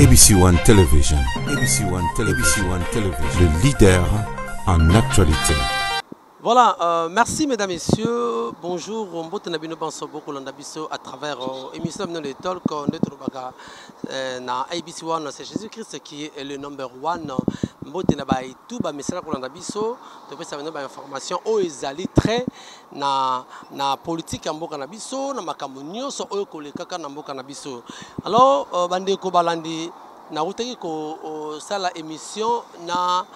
ABC One Television, ABC One Television, ABC One Television, le leader en actualité. Voilà, merci mesdames, messieurs. Bonjour, mbote na bino banso bokolanda biso à travers émission na bino le talk nde tolobaka na ABC One, c'est Jésus-Christ qui est le number one. Mbote na ba etu ba misala kolanda biso, topesa bino ba information oyo ezali très na politique ya mboka na biso, na makambo nyonso oyo kolekaka na mboka na biso. Alors bandeko balandi, nautaki kosala émission na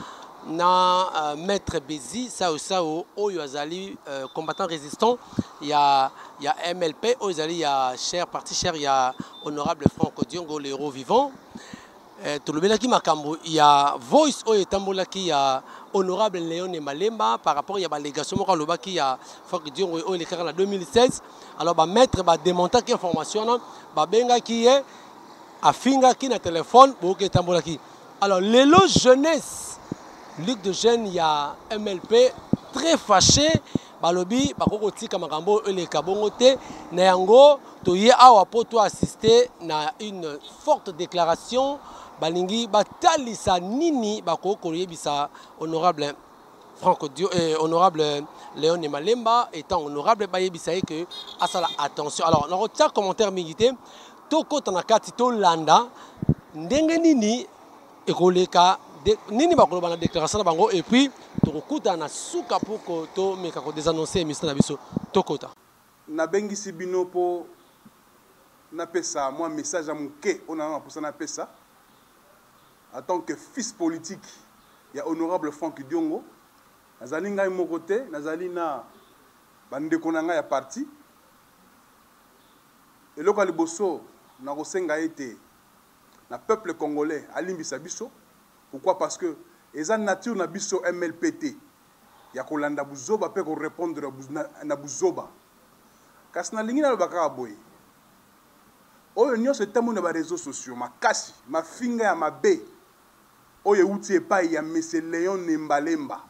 maître Bezi Sao Sao oyo azali combattant résistant ya MLP oyo ezali ya cher parti cher ya honorable Franck Diongo, le héros vivant. Tolobelaki makambo ya voice oyo etambolaki ya honorable Léon Malemba par rapport ya balégation moko alobaki ya Franck Diongo oyo elekaka na 2016. Alors ba maître ba démontaki information wana, babengaki ye, afingaki na téléphone boyoki etambolaki. Alors lelo jeunesse Ligue de jeunes ya MLP très fâché, balobi bakoki kotika makambo oyo eleka bongo te. Na yango toye awa po to assister na une forte déclaration, balingi batalisa nini bakoki koyebisa honorable Franck Dio, honorable Léon Malemba étant honorable, bayebisa ye que asala attention. Alors nakotia commentaire mingi te, tokota na kati tolanda ndenge nini ekoleka, nini bakoloba na déclaration na bango, et puis tokokutana na suka pour ko tomeka kodésannoncer émission na biso. Tokota. Nabengisi bino mpo napesa mwa message ya moke oyo nanga mposa napesa en tant que fils politique ya honorable Franck Diongo. Nazali ngai moko te, nazali na bandeko na ngai ya parti. Eloko ya liboso, nakosenga ete na peuple congolais alimbisa biso. Pourquoi? Parce que eza nature na biso MLP te ya kolanda buzoba mpe korépondre na buzoba. Kasi nalingi naloba kaka boye: oyo nyonso etamboli na baréseaux sociaux makasi, mafinga ya mabe oyo euti epai ya monsieur Léon Nembalemba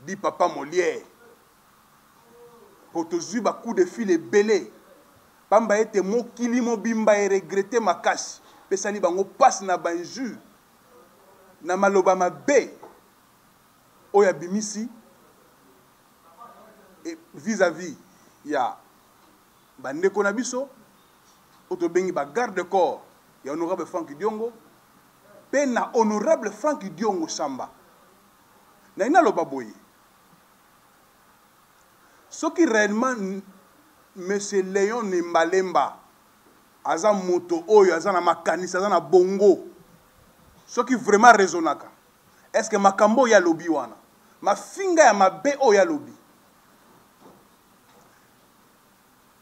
dit Papa Molière, po tozwi bacoup de fil ebele, pamba ete mokili mobimba eregretter makasi, pesali bango mpasi na bainjure na maloba mabe oyo abimisi vis-à-vis ya bandeko na biso oyo tobengi bagarde corps ya honorable Frank Diongo mpe na honorable Frank Diongo Samba. Nayi naloba boye: soki réellement monsieur Léon Nembalemba aza moto oyo aza na makanisi, aza na bongo, soki vraiment raisonnaka, est ce que makambo oyo alobi wana, mafinga ya mabe oyo alobi,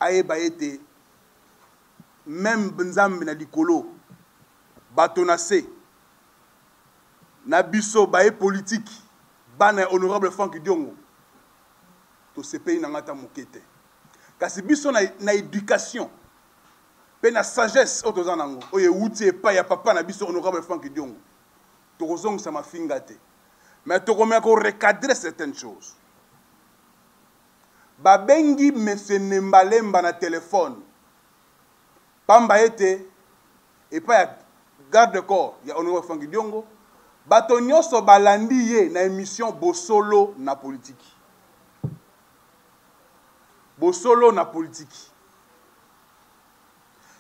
ayeba ete même Nzambe na likolo, bato na se na biso baye politike, bana ya honorable Frank Diongo, tosepeli na nga ata moke te. Kasi biso na éducation mpe na sagesse oyo toza nango, oyo ewuti epai ya papa na biso honorable Frank Diongo, tokozongisa mafinga te, mais tokomeka korecadrer certaines choses. Babengi monsieur Nembalemba na telefone, pamba ete epai ya garde corps ya honorable Frank Diongo, bato nyonso balandi ye na émission Bosolo na politiki. Bosolo na politiki,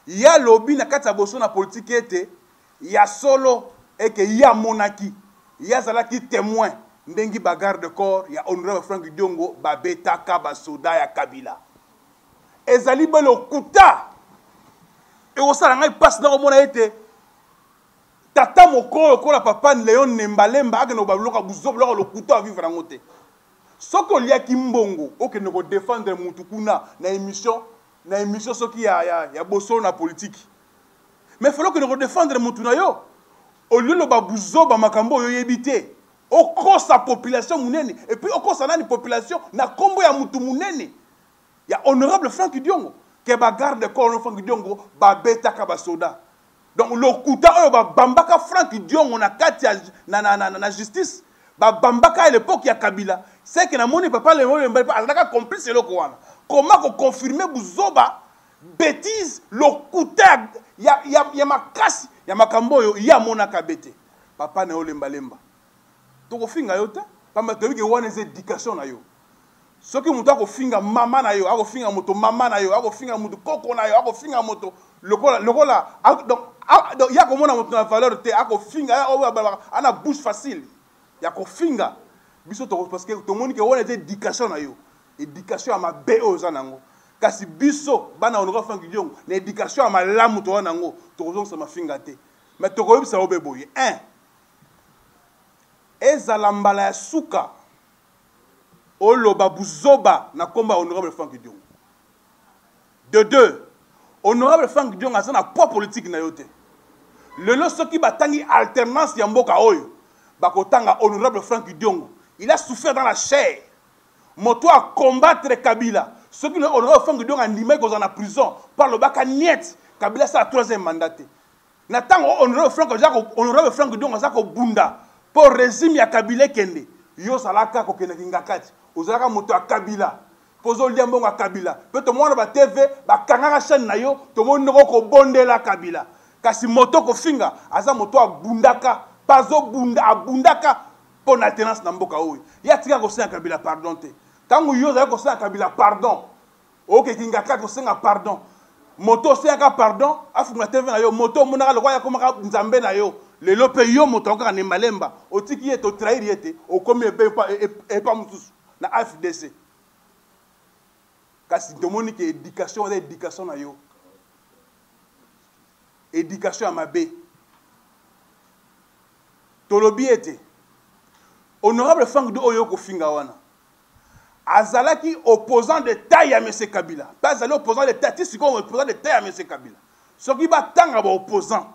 ye alobi na kati ya Bosolo na politiki ete ya solo eke ye amonaki, ye azalaki témoin ndenge bagarde corps ya honorable Frank Diongo babetaka basoda ya Kabila. Ezali be lokuta. Ekosala ngai mpasi na komona ete tata mokolo lokola papa Léon Nembalemba akende kobabiloko buzo, biloko lokuta, avivre yango te. Soki oliaki mbongo, okende kodéfendre mutu kuna na émission soki ya Bosolo na politiki, mais fallait okende kodéfendre mutu na yo. Olie loba buzoba, makambo oyo oyebi te, okosa population monene, et puis okosa nani? Population na nkombo ya mutu monene ya honorable Frank Diongo, ke bagarde corps Frank Diongo babetaka basoda. Donc lokuta oyo babambaka Frank Diongo na kati ya na justice, babambaka à l'époque ya Kabila, c'est que namoni papa Lemba azalaka complice. Eloko wana, comment koconfirmer buzoba? Betise, lokuta ya, ya, ya makasi ya makambo oyo ye amonaka be te. Papa na yo lembalemba. Tokofinga yo te, pamba toyebi ke wana eza education na yo. Soki moto akofinga mama na yo, akofinga moto mama na yo, akofinga moto koko na yo, akofinga moto lokola lokola donc donc ya komona moto na valeur te, akofinga oyo ana bouche facile ya kofinga biso to parce que tomoni ke wana eza education na yo, education ya mabe oyo oza nango. Kasi biso bana honorable Franck Diongo na education ya malamu toza nango, tokozongisa mafinga te. Mais tokoyebisa yo be boye, 1 ezala mbala ya suka oloba buzoba na kombo ya honorable Franck Diongo. De deux, honorable Franck Diongo aza na poids politique na yo te. Lelo soki batangi alternance ya mboka oyo, bakotanga honorable Franck Diongo. Il a souffert dans la chair. Moto a combattre Kabila. Soki le honorable Franck Diongo andimaki kozala na prison mpo alobaka niet, Kabila asala troisième mandat te. Na ntango honorable Franck aza ko honorable Franck Diongo aza kobunda mpo regime ya Kabila ekende, yo ozalaka kokende Kingakati, ozalaka moto ya Kabila mpo ozolia mbongo ya Kabila. Mpe tomona ba TV bakangaka chaîne na yo, tomoni ndenge okobondela Kabila. Kasi moto kofinga aza moto abundaka, mpe azobunda, abundaka mpo na alternance na mboka oyo. Ye atika kosenga Kabila pardon te. Ntango yo ozali kosenga Kabila pardon, oke Kingakati kosenga pardon, moto osengaka pardon afungola TV na yo, moto omonaka lokola ye akomaka nzambe na yo, lelo mpe yo moto yango kaka nembalemba otiki ye, totrahir ye te, okomi epa mosusu na AFDC. Kasi tomoni ke education eza education na yo, education ya mabe. Tolobi ete honorable Franck Diongo oyo okofinga wana azalaki opposant de taille ya monsieur Kabila, mpe azali opposant de taille ti sikoyo, opposant de taille ya monsieur Kabila. Soki batanga ba opposant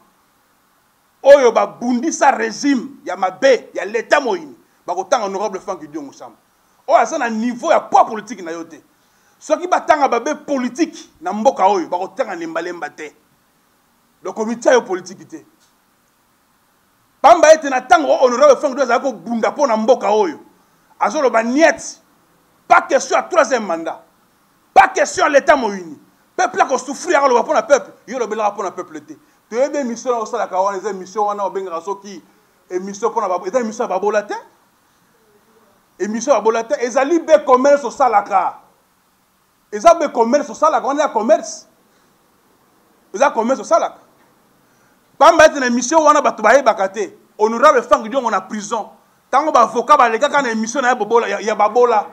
oyo babundisa régime ya mabe ya l'État moyini, bakotanga honorable Franck Diongo Samba oyo aza na niveau ya poids politique na yo te. Soki batanga babe politique na mboka oyo, bakotanga nembalemba te. Donc komitia yo politique te. Pamba ete na tango oyo honorable Franck Diongo azalaki kobunda mpo na mboka oyo, azoloba niet, pas question ya troisième mandat, pas question ya l'État moyini. Peuple ako souffrir, akoloba mpo na peuple, yo olobelaka mpo na peuple te. Toyebi émission na osalaka wana, eza émission wana obengaka soki émission mpo na ba, eza émission ya babola te. Émission ya babola te, ezali be commerce osalaka. Eza be commerce osalaka wana ya commerce. Eza commerce osalaka. Pamba ete na émission wana bato bayebaka te. Honorable Franck Diongo na prison. Tango ba avocat balekaka na émission na ya bobola ya, ya babola.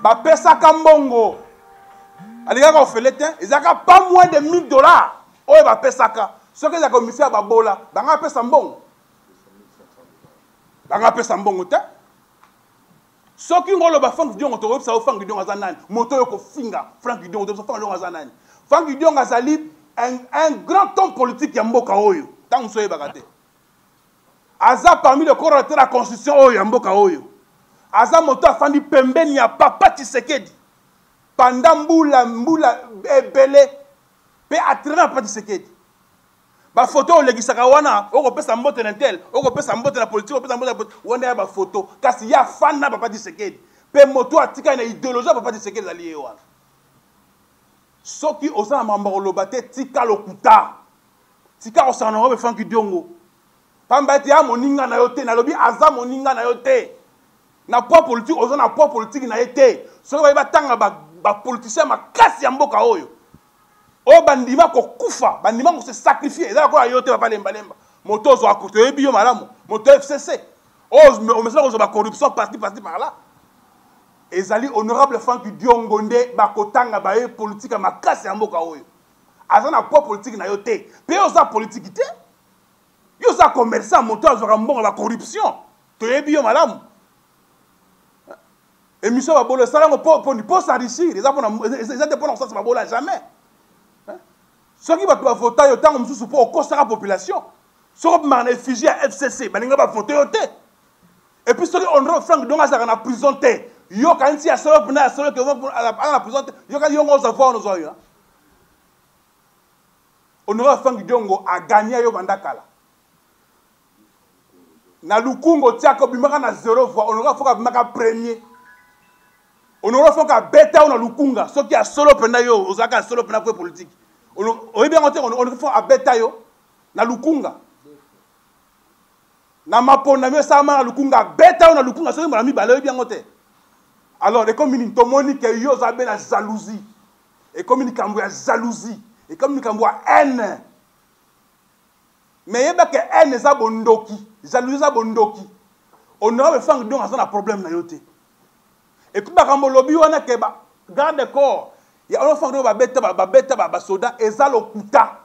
Bapesaka mbongo. Alekaka ofele te, ezalaka pas moins de 1000 dollars oyo bapesaka. Soki ezalaka émission ya babola, banga apesa mbongo. Banga apesa mbongo te. Soki ngo loba Franck Diongo, tokoyebisa yo Franck Diongo aza nani. Moto oyo kofinga Franck Diongo, tokoyebisa Franck Diongo aza nani. Franck Diongo azali un grand homme politique ya mboka oyo. Tango mosusu oyebaka te. Aza parmi les corps de la constitution oyo ya mboka oyo. Aza moto afandi pembeni ya papa Tshisekedi pendant mbula mbula ebele pe atraîna papa Tshisekedi. Ba photo olekisaka wana, okopesa mbote na tel, okopesa mbote na politique, okopesa mbote na politique, wana ya ba photo. Kasi ya fan na papa Tshisekedi. Pe moto atikali na idéologie ya papa Tshisekedi ezali ye wana. Soki oza na mambo koloba te, tika lokuta. Tika kosaka na robe Franck Diongo. Pamba ete ya moninga na yo te, nalobi aza moninga na yo te. Na poids politique, oza na poids politique na ye te. Soki baye batanga ba politiciens makasi ya mboka oyo, oyo bandima kokufa, bandima ko se sacrifier, eza lokola yo te papa lemba lemba. Moto ozwa ko toyebi yo malamu, moto FCC. Oyo omesana kozwa ba corruption parti parti par là. Ezali honorable Franck Diongo nde bakotanga baye politique ya makasi ya mboka oyo. Aza na poids politique na yo te. Pe oza politique te. Yo oza commerçant, moto azwaka mbongo ya ba corruption. Toyebi yo malamu. Émission ba bolo sala ngo po po po s'enrichir, eza pona eza te pona kosasa ba bola jamais. Hein? Soki bato ba vota yo tango mosusu po okosaka population. Soki obimaka na effigie ya FCC, balinga ba vote yo te. Et puis soki honorable Franck Diongo azalaka na prison te, yo kanisi ya solo pena ya solo ke aza na prison te, yo kanisi yo ngo oza voir ozo yo. Honorable Franck Diongo a gagné yo banda kala. Na Lukungo tiaka obimaka na zéro voix, honorable Franck abimaka premier. Honorable Franck abeta yo na Lukunga, soki ya solo pena yo ozalaka ya solo pena pour politique. Oyebi yango te, honorable Frank abeta yo na Lukunga. Na maponami esalama na Lukunga, abeta yo na Lukunga soki mbala mibale, oyebi yango te. Alors ekomi nini? Tomoni ke yo oza be na jalousie. Ekomi likambo ya jalousie, ekomi likambo ya haine. Mais yeba ke haine eza bondoki, jalousie eza bondoki. Honorable Frank Diongo aza na problème na yo te. Et puis makambo olobi wana ke ba garde corps ya honorable Frank Diongo babeta babeta ba basoda eza lokuta.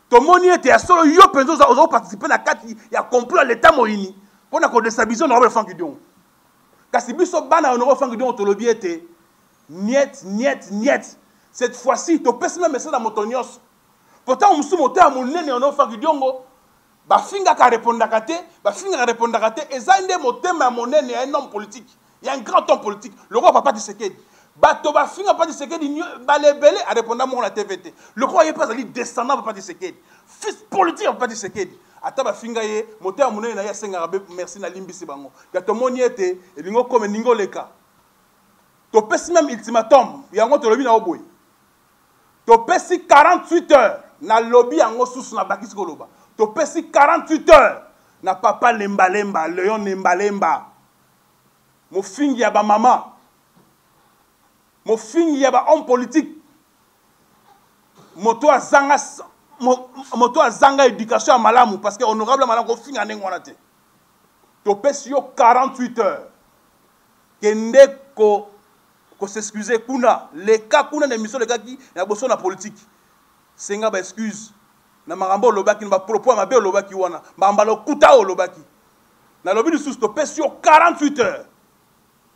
Tomoni ete ya solo yo mpenza oza oza participer na kati ya complot ya l'État moyini mpo na kodestabiliser honorable Frank Diongo. Kasi biso bana ya honorable Frank Diongo tolobi ete niet niet niet. Cette fois-ci topesi meme message na moto nyonso. Po tango mosusu moto ya monene ya honorable Frank Diongo bafingaka repondaka te, bafingaka repondaka te, eza nde motema ya monene ya un homme politique, ya un grand homme politique lokola papa Tshisekedi. Bato bafinga papa Tshisekedi bala ebele, areponda moko na TV te. Lokola ye mpe azali descendant papa Tshisekedi, fils politique ya papa Tshisekedi, ata bafinga ye, motema monene na ye asengaka be merci nalimbisi bango. Ya tomoni ete elingi okoma elingi oleka. Topesi meme ultimatum, yango tolobi na yo boye. Topesi 48 heures, nalobi yango susu nabakisi koloba. Topesi 48 heures na papa Lemba Lemba, Leon Nemba Lemba. Mofingi ya ba mama, mofingi ya ba homme politique, moto azanga moto azanga éducation ya malamu parce que honorable malamu kofinga ndenge wana te. Topesi yo 48 heures, kende ko ko s'excuser kuna, leka kuna na émission lekaki na boso na politique, senga ba excuse na makambo olobaki, na ba propos ya mabe olobaki wana, makambo ya lokuta oyo olobaki. Nalobi lisusu, topesi yo 48 heures,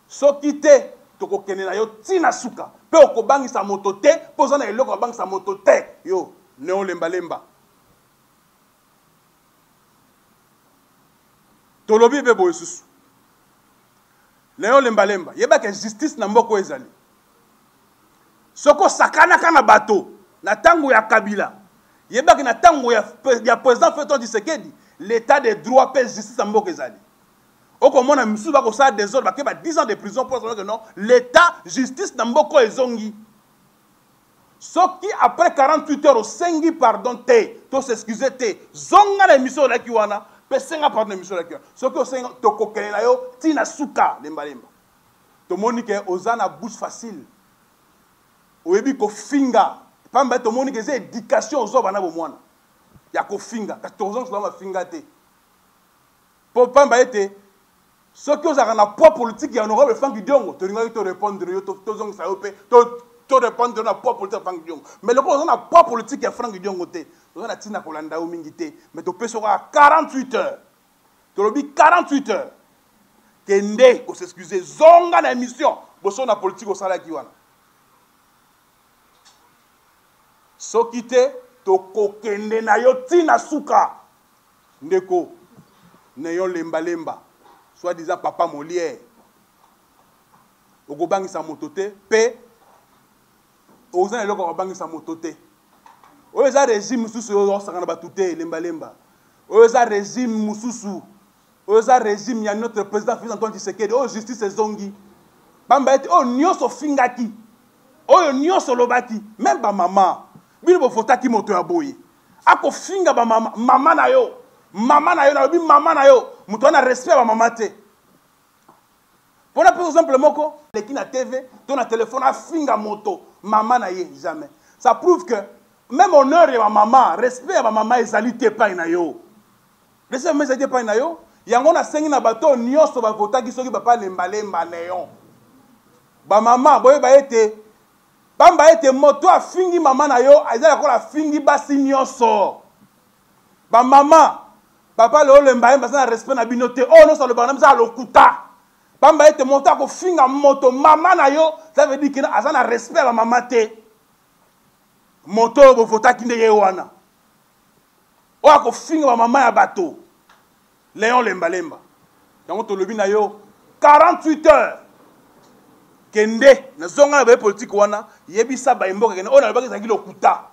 soki te tokokende na yo ti na suka, mpe okobangisa moto te, mpo oza na eloko ya kobangisa moto te. Yo Neon Lemba Lemba, tolobi mpe boye susu, Leon Lemba Lemba, yeba ke justice na mboka oyo ezali. Soki osakanaka na bato na tango ya Kabila, yeba ke na tango ya, ya président Felix Tshisekedi, l'état de droit pe justice na mboka ezali. Okomona misusu bakosala désordre, bake ba 10 ans de prison pour que non, l'état justice na mboka oyo ezongi. Soki après 48 heures osengi pardon te, to s'excuser te, zonga na émission olaki wana, pe senga pardon na émission olaki wana. Soki osengi, tokokende na yo ti na suka, lemba lemba. Tomoni ke oza na bouche facile, oyebi kofinga, pamba tomoni ke eza éducation ozwa bana bomwana ya kofinga, kasi tokozongisa bango mafinga te. Po pamba ete soki ozalaka na poids politique ya honorable Franck Diongo, tolingaki to répondre yo, tozongisa yo pe, to répondre yo na poids politique ya Franck Diongo. Mais lokola oza na poids politique ya Franck Diongo te, toza na ntina kolanda yo mingi te, mais topesi yo kaka 48 heures. Tolobi 48 heures. Kende ko s'excuser, zonga na émission boso na politique osalaki wana. Soki te, tokokende na yo ti na suka. Ndeko Neon Lemba Lemba, soit disant papa Molière, okobangisa moto te pe oza na eloko ya kobangisa moto te. Oyo eza regime mosusu oyo osangana bato te, Lemba Lemba. Oyo eza regime mosusu, oyo eza regime ya notre président Félix Antoine Tshisekedi, oyo justice ezongi. Pamba ete oyo nyonso ofingaki, oyo nyonso olobaki, même ba mama, bino bovotaki moto ya boye. Akofinga ba mama, mama na yo, mama na yo, nalobi mama na yo, moto wana respect ya ba mama te. Pona pesa exemple moko, leki na TV to na téléphone afinga moto mama na ye jamais. Ça prouve que même honneur ya ba mama, respect ya ba mama ezali te epai na yo. Respect ya mama ezali te epai na yo. Yango nasengi na bato nyonso bavotaki soki papa Lemba Lemba Neon. Ba mama boyeba ete pamba ete moto afingi mama na yo eza lokola afingi basi nyonso. Ba mama, papa Leo Lemba ye baza na respect na bino te. Oyo nyonso alobaka na biso ya lokuta. Pamba ete moto akofinga moto mama na yo, ça veut dire que aza na respect ya ba mama te. Moto oyo bovotaki nde ye wana. Oyo akofinga ba mama ya bato. Leon Lemba Lemba. Yango tolobi na yo 48 heures. Kende na zonga na baye politique wana, yebisa baye mboka kende oyo nalobaki ezalaki lokuta.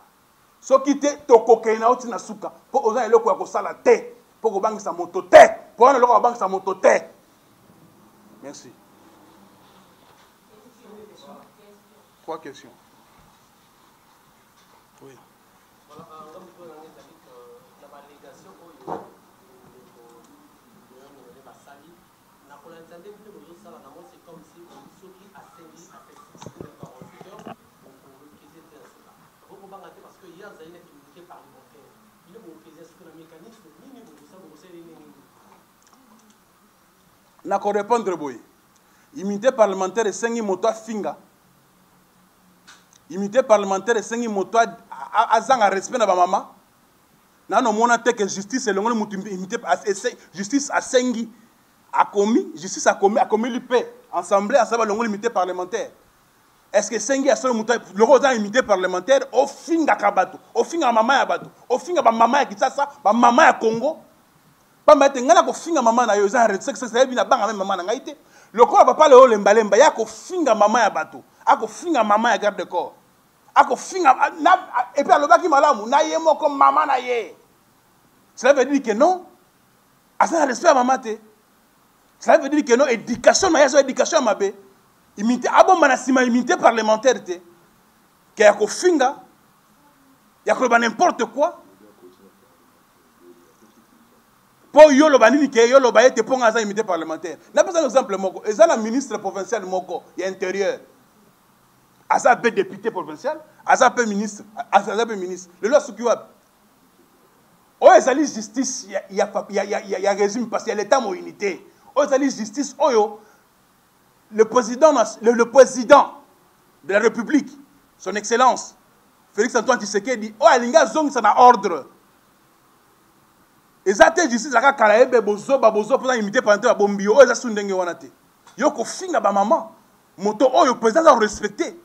Soki te tokokende na yo ti na suka po oza na eloko ya kosala te, po kobangisa moto te, po wana eloko ya kobangisa moto te. Merci. Trois questions. Oui. Nakorépondre boye: immunité parlementaire esengi moto afinga? Immunité parlementaire esengi moto azanga respect na bamama? Nano omona te ke justice elongoli moto immunité? Justice asengi, akomi, justice akomi, akomeli mpe assemblée asala, balongoli immunité parlementaire. Est ce que esengi ya solo moto loko oza na immunité parlementaire, ofingaka bato, ofingaka mama ya bato, ofinga bamama ya Kinshasa, bamama ya Congo? Pamba ete ngai na kofinga mama na yo eza yebi na banga me mama na ngai te. Lokola papa Leo Lembalemba ya kofinga mama ya bato, akofinga mama ya garde corps, akofinga et puis alobaki malamu na ye moko mama na ye, cela veut dire que non, aza na respect ya mama te. Cela veut dire que non, éducation na ye aza éducation ya mabe. Immunité abomba na nsima immunité parlementaire te ke ya kofinga, ya koloba n'importe quoi. Mpo yo loba nini ke yo loba ete mpo nga aza immunité parlementaire? Napesa exemple moko: eza na ministre provincial moko ya intérieur, aza mpe député provincial, aza mpe ministre, aza mpe ministre. Lelo asuki wapi? Oyo ezali justice ya régime parce ya l'état mounité. Oyo ezali justice oyo le président de la République, son excellence Félix Antoine Tshisekedi, oyo alingi azongisa na ordre, eza te justice ezalaka kala yebe bozoba bozoba mpona immunité parlementaire babombi yo. Oyo eza su ndenge wana te. Yo kofinga bamama, moto oyo président aza korespecte,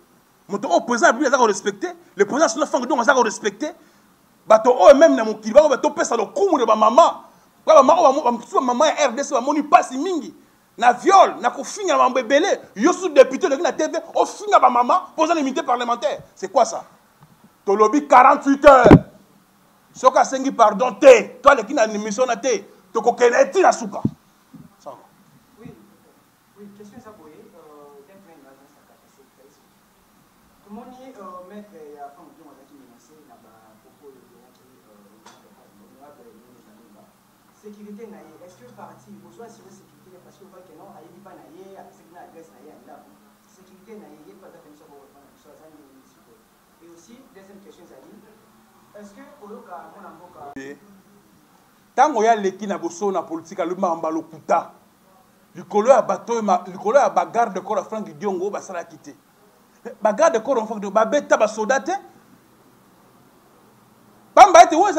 moto oyo président ya République aza korespecte, le président national Frank Diongo aza korespecte, bato oyo même na mokili bango topesa lokumu na bamama, bamama oyo bamosusu, bamama ya RDC bamoni mpasi mingi na viol, na kofinga, na mambo ebele. Yo su député, oleki na TV, ofinga bamama mpo oza na immunité parlementaire, c'est quoi ça? Tolobi 48 heures, soki asengi pardon te to aleki na émission na te, tokokende eti na suka. Oui, question eza boye: tomoni maître ya Frank Diongo azalaki menacé na bapropos oyo ezalaki honorable Lemba. Sécurité na ye, est ce que parti bozwa assurer sécurité? Parce que ovaki non, ayebi mpa na ye, apesaki na adresse na ye ya ndako. Sécurité na ye, ye mpe aza pene, soko na biso aza ndenge nini sikoyo? Et aussi, deuxième question ezali: est ce que oyoka mwana mboka Ntango oyo aleki na bosolo na politike, alobi makambo lokuta likolo ya bato oyo, likolo ya bagarde corps ya Frank Diongo oyo basalaki te. Bagarde corps ya Frank Diongo babeta basoda te. Pamba ete oyo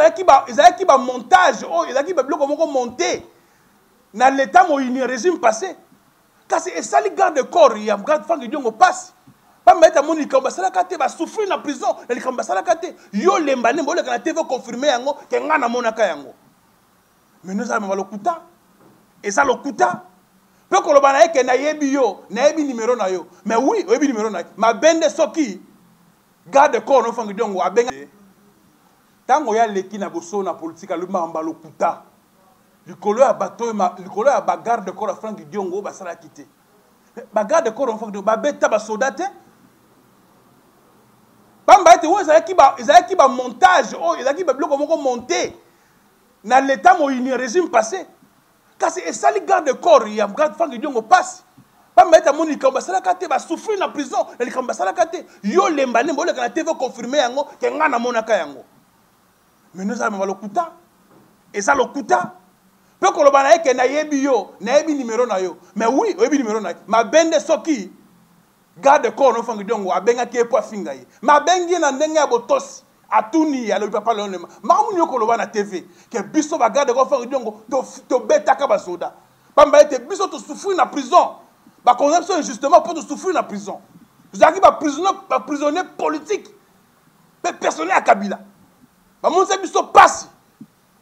ezalaki bamontage, oyo ezalaki babiloko moko monté na l'état moyini ya régime passé. Kasi esali garde corps ya garde Frank Diongo mpasi, pamba ete amoni likambo basalaka te, basouffrir na prison na likambo basalaka te. Yo Lemba Lemba, oleka na TV, confirme yango ke ngai namonaka yango. Mais ezala mama lokuta, eza lokuta. Mpe koloba na ye ke nayebi yo, nayebi nimero na yo, mais oui, oyebi nimero na ye. Mabe nde soki garde corps no Frank Diongo abenga. Ntango oyo aleki na bosolo na politike, alobi makambo lokuta likolo ya bato oyo, likolo ya bagarde corps ya Frank Diongo oyo basalaki te. Bagarde corps ya Frank Diongo babeta basoda te. Pamba ete oyo ezalaki bamontage, oyo ezalaki babiloko moko monté na l'état moyini ya régime passé. Kasi esali garde corps ya garde Frank Diongo mpasi, pamba ete amoni likambo basalaka te, basouffrir na prison na likambo basalaka te. Yo Lemba Lemba, oleka na TV, confirme yango ke ngai namonaka yango. Mais ezala mama lokuta, eza lokuta. Mpe koloba na ye ke nayebi yo, nayebi nimero na yo, mais oui, oyebi nimero na ye. Mabe nde soki garde corps no Frank Diongo abengaki ye mpo afinga ye. Me abengi ye na ndenge ya botosi, atuni ye, alobi: "Papa Leon Lemba, makambo nini okoloba na TV ke biso bagarde corps Frank Diongo tobetaka basoda? Pamba ete biso tosouffrir na prison, bakonza biso injustement mpo tosouffrir na prison, tozalaki baprisonnier politique mpe personnel ya Kabila, bamonisa biso mpasi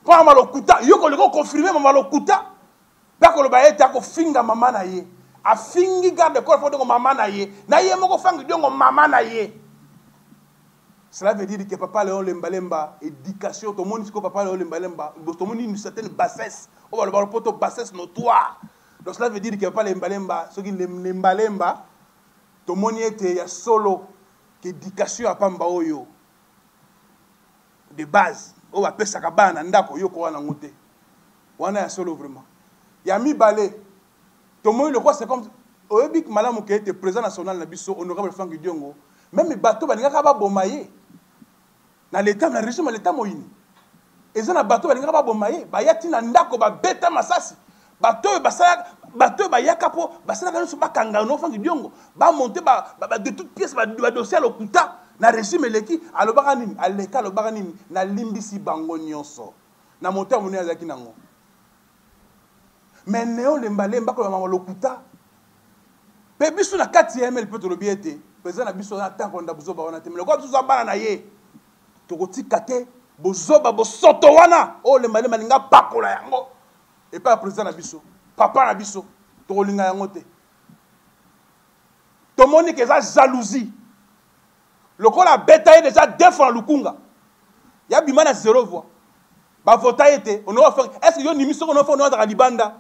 mpo na malokuta. Yo kolinga oconfirme mama lokuta." Mpe akoloba ete akofinga mama na ye, afingi garde corps Frank Diongo mama na ye, na ye moko Frank Diongo mama na ye. Cela veut dire que papa Léon Lembalemba, éducation, tomoni sikoyo papa Léon Lembalemba, tomoni une certaine bassesse oyo balobaka poto, bassesse notoire. Donc cela veut dire que papa Lembalemba, soki Lembalemba, tomoni ete ya solo ke éducation ya pamba oyo. de base oyo bapesaka bana na ndako, yo okoka nango te. Wana ya solo vraiment. Ya mibale, tomoni lokola c'est comme oyebi malamu ke ete président national na biso honorable Franck Diongo, meme bato balingaka baboma ye na leta, na régime ya leta moyini, eza na bato balingaka baboma ye, baya ti na ndako babeta masasi. Bato oyo basalaka, bato oyo bayaka mpo basalaka nyonso bakanga no Franck Diongo, bamonte ba, ba, ba, de toute pièce ba, ba dossier ya lokuta na régime eleki. Alobaka nini? Aleka alobaka nini? Nalimbisi bango nyonso. Na moto ya monene azalaki nango. Mais Neo Lembalemba koloba mama lokuta. Pe biso na kati ya MLP tolobi ete président na biso aza na kolanda buzoba wana te. Mais lokola biso toza bana na ye, tokotika te bozoba bosoto wana oyo Lembalemba alinga apakola yango epai ya président na biso, papa na biso, tokolinga yango te. Tomoni ke eza jalousie. Lokola abeta ye déjà deux fois na Lukunga, ya bima na zéro voix. Bavota ye te. Honorable Franck, est-ce que yo ndimi soki honorable Franck azalaka libanda?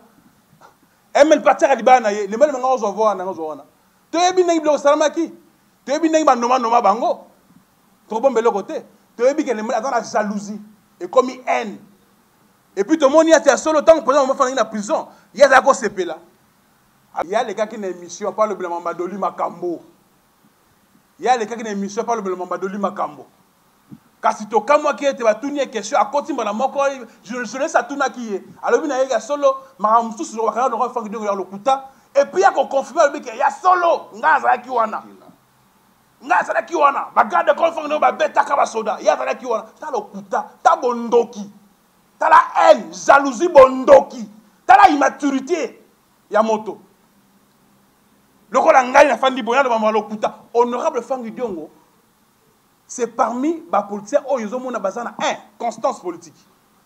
MLP atiaka libanda na ye, lemba lemba nga ozwa voix wana, nga ozwa wana. Toyebi ndenge biloko esalamaki, toyebi ndenge banoma noma bango, tokobomba eloko te. Toyebi ke lemba aza na jalousie, ekomi haine. Et puis tomoni ete ya solo ntango président Mama Franck na prison, ye azalaki kosepela. Ye alekaki na émission mpo alobela Mama Doli makambo. Ye alekaki na émission mpo alobela Mama Doli makambo. Kasi tokamwaki ete batuni ye question, akoti mbala moko, journaliste atunaki ye, alobi na ye ya solo makambo mosusu bakanga Laurent Franck Diongo ya lokuta, et puis ya koconfirme, alobi ke ya solo ngai azalaki wana, ngai azalaki wana, ba garde corps Franck Diongo babetaka basoda, ye azalaki wana. Ta lokuta, ta bondoki, tala haine, jalousie, bondoki, tala immaturité ya moto. Lokola ngai nafandi boye naloba makambo ya lokuta, honorable Franck Diongo c'est parmi ba politiciens oyo ozomona baza na 1 constance politique.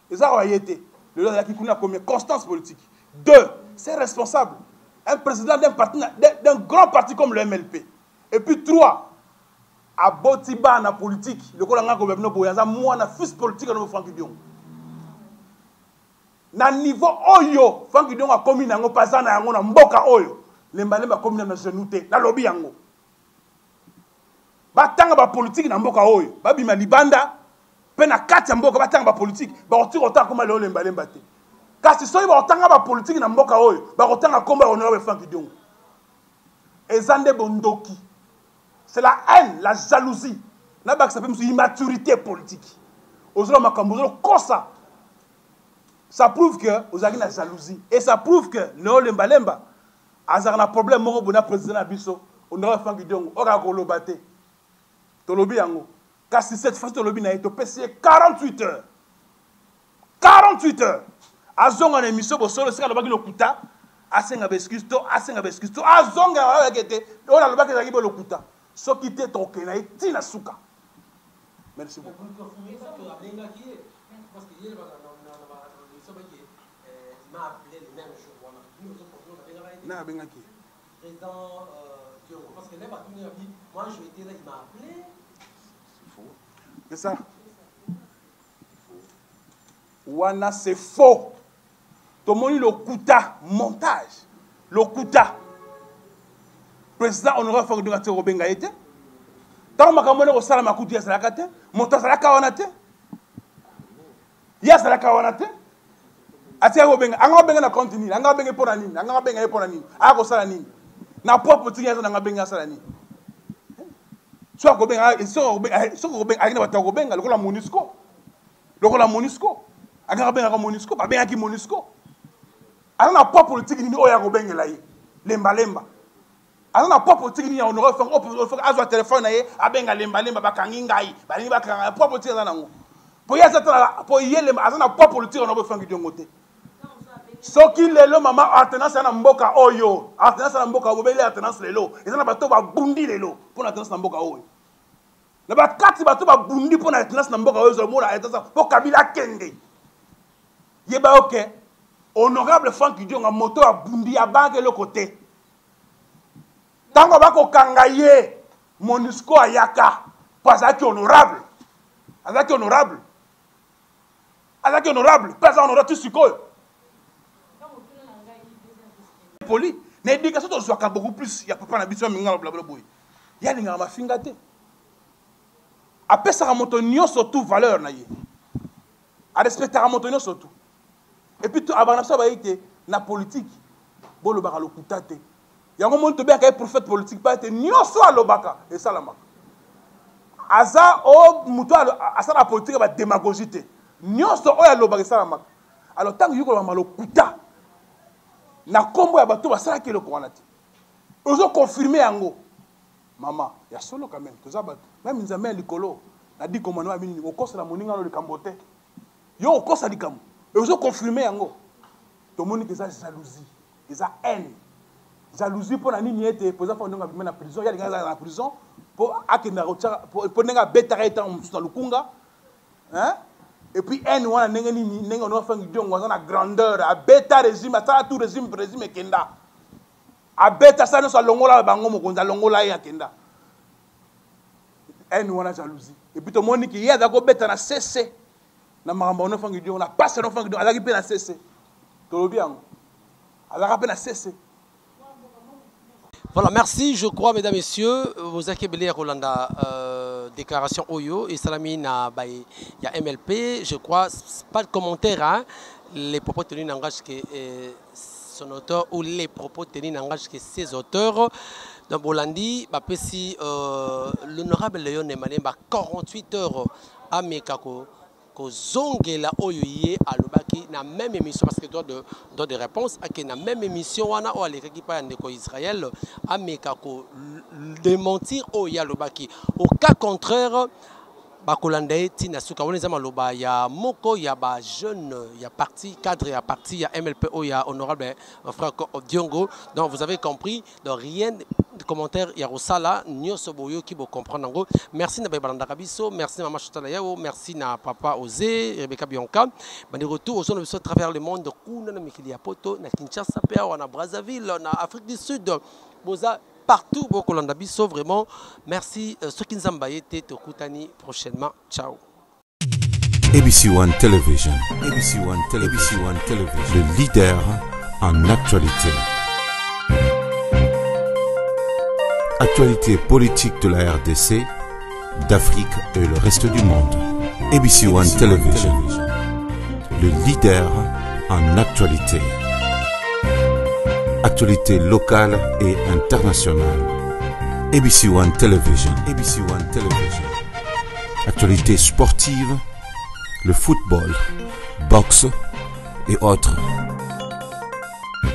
Eza wa ye te. Lelo azalaki kuna combien constance politique. 2, c'est responsable. Un président d'un parti, d'un grand parti comme le MLP. Et puis 3, aboti bana politique. Lokola nga ko bino boye aza mwana fils politique no Franck Diongo. Na niveau oyo Franck Diongo akomi na yango paza na yango na mboka oyo. Lemba lemba akomi na genou te. Na lobi yango. Batanga ba politique na mboka oyo, babima libanda pe na kati ya mboka batanga ba politique, bakotika kotanga komba lelo lemba lemba te. Kasi soki bakotanga ba politique na mboka oyo, bakotanga komba ya honorable Franck Diongo. Eza nde bondoki. C'est la haine, la jalousie. Na bakisa pe musu immaturité politique. Ozola makambo, ozola kosa. Ça prouve que ozalaki na jalousie et ça prouve que Neo Lemba Lemba azalaka na problème moko boye na président na biso honorable Franck Diongo, oyo kaka koloba te. Tolobi yango. Kasi cette fois-ci tolobi na ye, topesi ye 48 heures. 48 heures. Azonga na émission bosolo esika alobaki lokuta, asenga ba excuse to asenga ba excuse to azonga alobaki ete oyo alobaki ezalaki bo lokuta. Soki te tokokende na ye ti na suka. Merci beaucoup. Nani abengaki ye? Président Diongo. Parce que là, Batuni a dit, moi je étais là, il m'a appelé. C'est faux. C'est ça. Wana, c'est faux. Tomoni lokuta, montage. Lokuta. Président honorable Franck Diongo atie kobenga ye te. Ntango makambo wana ekosalama kutu ye azalaka te, moto azalaka wana te. Ye azalaka wana te. Atikaki kobenga, anga kobenga na compte nini? Anga kobenga mpo na nini? Anga kobenga ye mpo na nini? Aya kosala nini? Na propre tiki aza nanga benga asala nini? Soki akobenga, soki akobenga, ayaki na bato ya kobenga lokola MONUSCO. Lokola MONUSCO. Anga kobengaka MONUSCO, babengaki MONUSCO. Aza na poids politique nini oyo akobengela ye? Lemba lemba. Aza na poids politique nini ya honorable Franck? Oyo Franck azwa téléphone na ye, abenga lemba lemba, bakangi ngai, balingi bakanga. Poids politique aza nango. Po ye aza tala, po ye lemba aza na poids politique honorable Franck Diongo te. Soki lelo mama alternance ya na mboka oyo, alternance ya na mboka oyo, bobeli alternance lelo, eza na bato babundi lelo mpo na alternance na mboka oyo. Na bakati bato babundi mpo na alternance na mboka oyo, ezala mona alternance mpo Kabila akende. Yeba yo ke honorable Franck Diongo moto abundi abanga eloko te. Tango bakokanga ye, MONUSCO ayaka po azalaki honorable. Azalaki honorable. Azalaki honorable, pe aza honorable ti sikoyo. Poli, na éducation tozwaka beaucoup plus ya papa na biso ya mingala blabla boye. Ye alingaka mafinga te. Apesaka moto nyonso tout valeur na ye. Arespectaka moto nyonso tout. Et puis abanda na biso bayi te na politique bolobaka lokuta te. Yango moni tobengaka ye prophète politique pa ete nyonso alobaka esalamaka. Aza o moto asala politique ya ba démagogie te. Nyonso oyo alobaka esalamaka. Alors ntango yo koloba malokuta na nkombo ya bato basalaki eloko wana te, ozo confirmer yango. Mama, ya solo quand même, toza bato. Meme Nzambe ya likolo na dix commandements abi nini? Okosela moninga no likambo te. Yo okosa likambo, ozo confirmer yango. Tomoni ke eza jalousie, eza haine. Jalousie mpo na nini? Ete président Franck Diongo abima na prison, ye alingaki azala na prison mpo akendaka kotia, mpo ndenge abetaka ye ntango mosusu na lukunga, hein? Et puis haine wana ndenge nini? Ndenge honorable Franck Diongo aza na grandeur, abeta régime, asala tout régime, régime ekenda. Abeta sala nyonso, alongola bango, mokonzi alongola ye akenda. Haine wana jalousie. Et puis tomoni ki ye aza kobeta na CC na makambo ya Franck Diongo, na passe ya Franck Diongo, azalaki mpe na CC. Tolobi yango. Azalaka mpe na CC. Voilà, merci. Je crois, mesdames, messieurs, vous avez belé Rolanda déclaration Oyo et Salami na bay ya MLP. Je crois, pas de commentaire, hein. Les propos tenus n'engagent que son auteur ou les propos tenus n'engagent que ses auteurs. Donc, Bolandi, bapesi l'honorable Léon Malemba 48 heures à Mekako kozongela oyo ye alobaki na même émission, parce que droit de réponse ake na même émission wana oyo alekaki pa ya ndeko Israël, ameka ko démentir oyo ye alobaki. Au cas contraire, bakolanda ye ntina suka. Wana eza maloba ya moko ya ba jeune ya parti, cadre ya parti ya MLP oyo ya honorable Franck Diongo. Donc vous avez compris, donc rien de commentaire ya kosala, nyonso boyoki, bo comprendre yango. Merci na bayebalandaka biso, merci na mama Chantal Yao, merci na papa Osé, Rebecca Bianca. Bandeko tout ozona biso à travers le monde, kuna na mikili ya Poto, na Kinshasa pe awa na Brazzaville, na Afrique du Sud, boza partout bokolanda biso vraiment. Merci, soki Nzambe aye te, tokutani prochainement. Ciao. ABC One Television, ABC One Television, ABC One Television, le leader en actualité. Actualité politique de la RDC, d'Afrique et le reste du monde. ABC One Television, le leader en actualité. Actualité locale et internationale. ABC One Television, ABC One Television. Actualité sportive, le football, boxe et autres.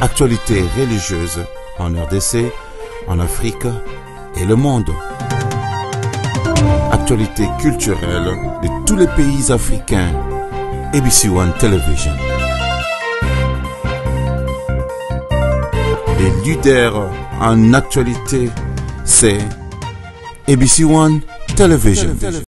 Actualité religieuse en RDC, en Afrique et le monde. Actualité culturelle de tous les pays africains. ABC One Television. Les leaders en actualité, c'est ABC One Television.